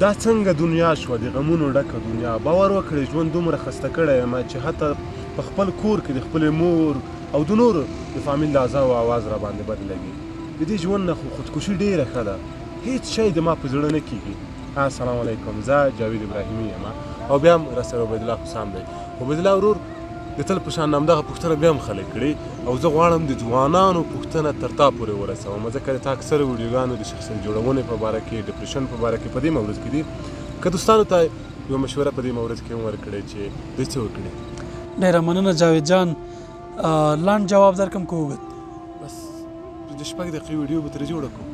دا څنګه دنیا شوه د غمونو ډکه دنیا. باور وکړئ ژوند دومره خسته کړی یم چې حتی په خپل کور کې د خپلې مور او د نورو د فامیل د اعضاوو اواز راباندې بد لګي. د دې ژوند نه خو خودکشي ډېره ښه ده. هیڅ شی د ما په زړه نه کیږي. السلام علیکم، زه جاوید ابراهیمي یم او بیا هم راسره عبیدالله حسام دی. عبیدالله ورور د تل په شان همدغه پوښتنه بیا هم خلک کړي او زه غواړم د ځوانانو پوښتنه تر تا پورې ورسوم، ځکه د تا اکثره ویډیوګانو د شخصیت جوړونې په باره کې، ډپریشن په باره کې په دې مورد کې دي. که دوستانو ته یوه مشوره په دې مورد کې هم ورکړې چې دوی څه وکړي. ډیره مننه جاوید جان، لنډ جواب درکم که اوږد؟ بس د 6 دقیقې ویډیو به ترې جوړه کړو.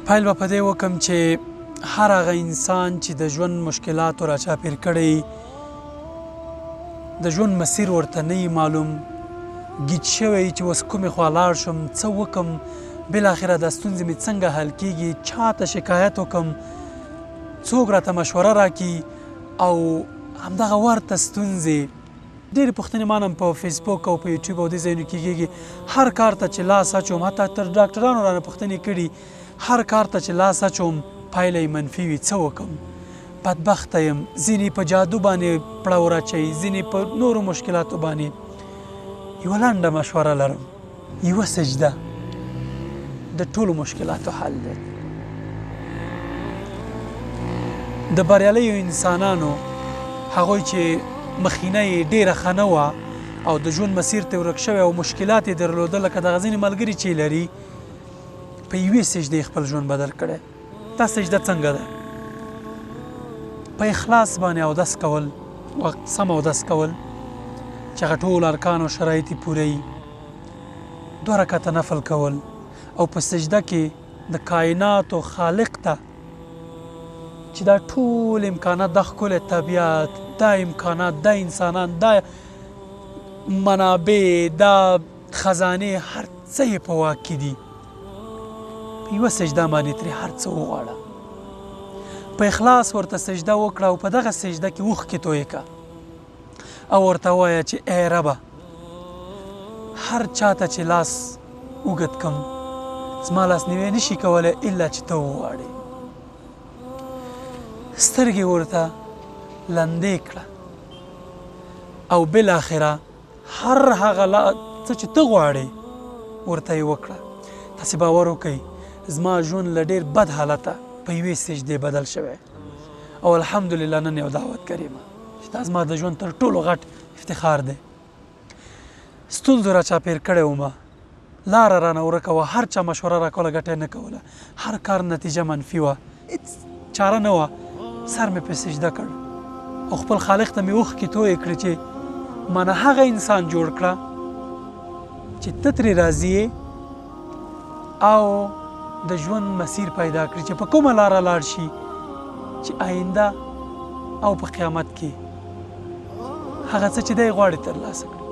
پیل به په دې وکم چې هر هغه انسان چې د ژوند مشکلاتو راچاپیر کړی، د ژوند مسیر ورته نه معلوم، ګیچ شوی چې اوس کومې خوا لاړ شم، څه وکم، بالاخره دا ستونزې مې څنګه حل کیږي، چاته شکایت وکم، څوک راته مشوره راکړي، او همدغه ورته ستونزې. ډېرې پوښتنې ما نه په فیسبوک او په یوټیوب او دې ځایونو کې کېږي. هر کار ته چې لاس اچوم، حتی تر ډاکټرانو رانه پوښتنې کړي، هر کار ته چې لاس اچوم پایله یې منفي وي، څه وکم، بدبخته یم. ځینې په جادو باندې پړه وراچوي، ځینې په نورو مشکلاتو باندې. یوه لنډه مشوره لرم، یوه سجده د ټولو مشکلاتو حل دی. د بریالیو انسانانو، هغوی چې مخینه یې ډېره ښه نه وه او د ژوند مسیر ته ورک شوی او مشکلات یې درلودل، لکه دغه ځینې ملګري چې لري، په یوې سجدې خپل ژوند بدل کړی. دا سجده څنګه ده؟ په اخلاص باندې اودس کول، سم اودس کول چې هغه ټول ارکان او شرایط یې پوره وي، 2 رکعته نفل کول، او په سجده کې د کائناتو خالق ته چې دا ټول امکانات، دا ښکلی طبیعت، دا امکانات، دا انسانان، دا منابع، دا خزانې، هر څه یې په واک کې دي، په یوه سجده باندې ترې هر څه وغواړه. په اخلاص ورته سجده وکړه او په دغه سجده کې اوښکې تویې کړه او ورته ووایه چې ای ربه، هر چاته چې لاس اوږد کم زما لاسنیوی نشي کولی الا چې ته وغواړې. سترګې ورته لندې کړه او بالاخره هر هغه څه چې ته غواړې ورته یې وکړه. تاسې باور وکړئ زما ژوند له ډېر بد حالته په یوې سجدې بدل شوی او الحمدلله نن یو دعوت کریمه چې دا زما د ژوند تر ټولو غټ افتخار دی. ستونزو را چاپېر کړی وم، لاره رانه ورکه وه، هر چا مشوره راکوله ګټه یې نه کوله، هر کار نتیجه منفي وه، هېڅ چاره نه وه. سر مې په سجده کړ او خپل خالق ته مې اوښکې تویې کړې چې مانه هغه انسان جوړ کړه چې ته ترې راضي یې او د ژوند مسیر پیدا کړي چې په کومه لاره لاړ شي چې آینده او په قیامت کې هغه څه چې دی غواړي ترلاسه کړي.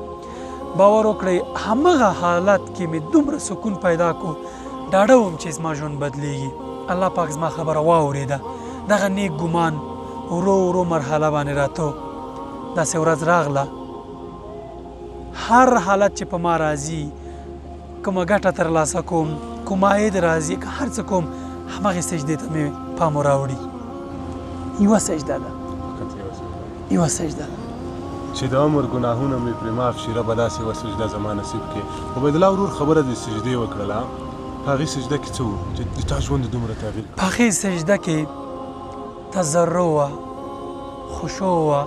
باور وکړئ همغه حالت کې مې دومره سکون پیدا کو، ډاډه وم چې زما ژوند بدلیږي. الله پاک زما خبره واورېده. دغه نیک ګمان ورو ورو مرحله باندې راتو. داسې ورځ راغله، هر حالت چې په ما راځي، کومه ګټه ترلاسه کوم، کوم عاید راځي، که هر څه کوم، همغې سجدې ته مې پام راوړي. یوه سجده ده، یوه سجده ده چې د عمر ګناهونه مې پرې معاف شي. ربه داسې یوه سجده زما نصیب کړې. عبیدالله ورور خبره د سجدې وکړله، په هغې سجده کې څه وو چې د تا ژوند دومره تغییر کړ؟ په هغې سجده کې تضرع وه، خشوع وه،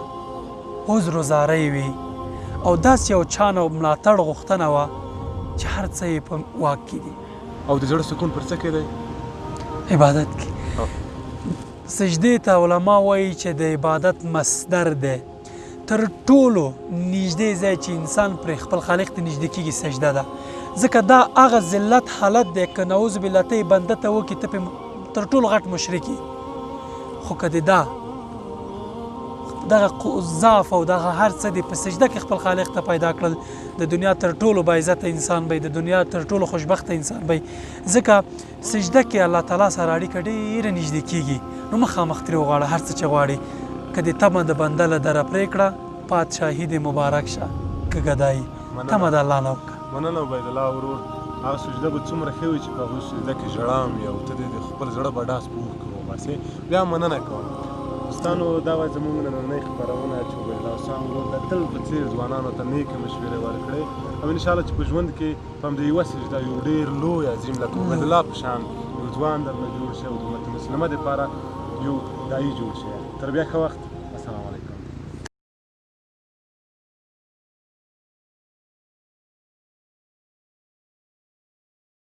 عذر و زارۍ وي، او داسې یو چا نه ملاتړ غوښتنه وه چې هر څه یې په واک کې دي. او د زړه سکون پر څه کې دی؟ عبادت کې. سجدې ته علما وایي چې د عبادت مصدر دی. تر ټولو نږدې ځای چې انسان پرې خپل خالق ته نږدې کېږي سجده ده، ځکه دا هغه ذلت حالت دی که نعوذ بالله ته یې بنده ته وکړي ته پرې تر ټولو غټ مشرک یې، خو که دې دا دغه ضعف او دغه هر څه دې په سجده کې خپل خالق ته پیدا کړل، د دنیا تر ټولو باعزته انسان به، د دنیا تر ټولو خوشبخته انسان به. ځکه سجده کې الله تعالی سره اړیکه ډېره نږدې کېږي. نو مخامخ ترې وغواړه هر څه چې غواړي. که دې تمه د بنده له دره پرې کړه، پادشاهي دې مبارک شه که ګدایي، تمه د الله نه وکړه. مننه عبیدالله ورور. هغه سجده به څومره ښه وي چې په هغه سجده کې ژړا هم وي او ته دې د خپل زړه بډاس په اوښکو وباسې. بیا مننه کوم دوستانو، دا وه زموږ نننۍ خپرونه چې عبیدالله حسام ورور د تل په څېر ځوانانو ته نیکې مشورې ورکړې او انشاءالله چې په ژوند کې په همدې یوه سجده یو ډېر لوی عظیم لکه عبیدالله په شان یو ځوان درنه جوړ شي او د امت مسلمه دپاره یو داعي جوړ شي. تر بیا ښه وخت.